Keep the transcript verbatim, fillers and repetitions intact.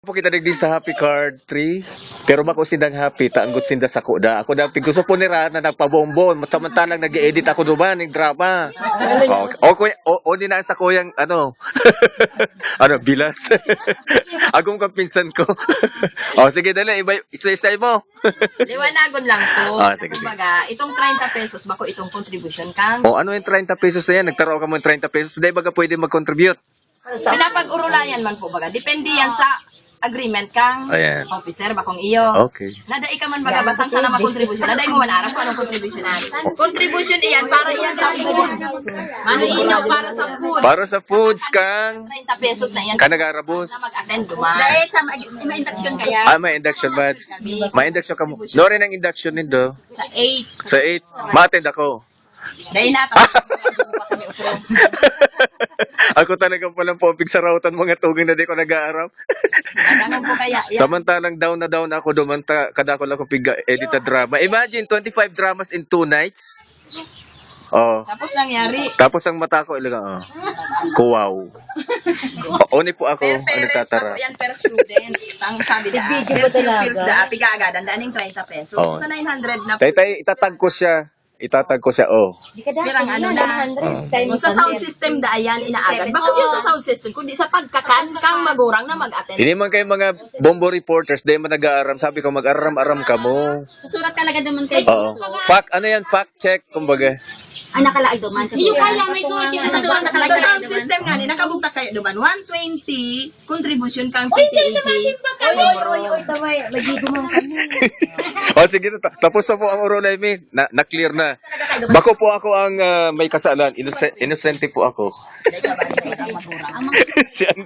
po kita digdi sa Happy Card three, pero bako sindang happy, ta anggot sinda sako da. Ako da, pigkusupon nira na nagpabombo, samantalang nag-edit ako duman ning drama. Okay. O, kuya, o, o, di na sa kuyang, ano, ano, bilas. Agom kang pinsan ko. O, sige, dali, iba, isa-isa mo. Liwanagon lang po. Ah, sige, sige. Kumbaga, itong treinta pesos, bako itong contribution kang O, ano yung treinta pesos na yan? Nagtaro ka mo yung treinta pesos? Di ba ka pwede mag-contribute? Pinapag-urulayan man po baga. Depende yan sa agreement kang Ayan. officer, bakong iyo. Okay. Nadai ka man baga, basang sana makontribusyon. Nadai mo man aram kung anong contribution na. Contribution iyan, para iyan sa food. Mano ino, para sa food. Para sa foods kang treinta pesos na iyan. Kanagarabos. Mag-attend duman. Dahil sa mag- may induction kaya. Ah, may induction batch. May induction ka mo. No rin ang induction nindo. Sa eight. Sa eight. Ma-attend ako. Dahil na, tapos kami utro. Ako talaga palang popig sa rautan mga tugang na di ko nag-aaram. Ganun po kaya. Yan. Samantalang down na down ako, dumanta, kada ko lang ko piga edit na drama. Imagine, twenty-five dramas in two nights. Oh. Tapos nangyari, Tapos ang mata ko, ilaga, oh. Kuwaw. Oni po ako, per ang parent, nagtatara. ako yan per student. Ang sabi da, Video per ba talaga? pupils da, piga-agadan da ning treinta pesos. Oo. Sa nine hundred na Tay, tay, itatag ko siya. Itatag ko siya, oh. Di ka dati Pirang ano yan, na? one hundred Oo. times Kung sa sound hundred. System da, ayan, inaagad. Bakit yung sa sound system? Kundi sa pagkakan kang magurang na mag-attend. Hindi man kayo mga bombo reporters, di man nag-aaram. Sabi ko, mag-aram-aram ka mo. Susurat talaga naman kayo. Oo. Fact, ano yan? Fact check, kumbaga. Ang nakalaag doon man. Hindi kaya may surat yung Sa sound system nga, ni nakabugtak kayo duman. One twenty, contribution kang Uy, P T A G. hindi naman yung baka. Uy, uy, uy, uy, tama. Magigo man kami. O sige, ta- tapos na po ang urulay, mi. Na, na-clear na. Bako po ako ang ah, may kasalan. Innocent, inosente po ako. Si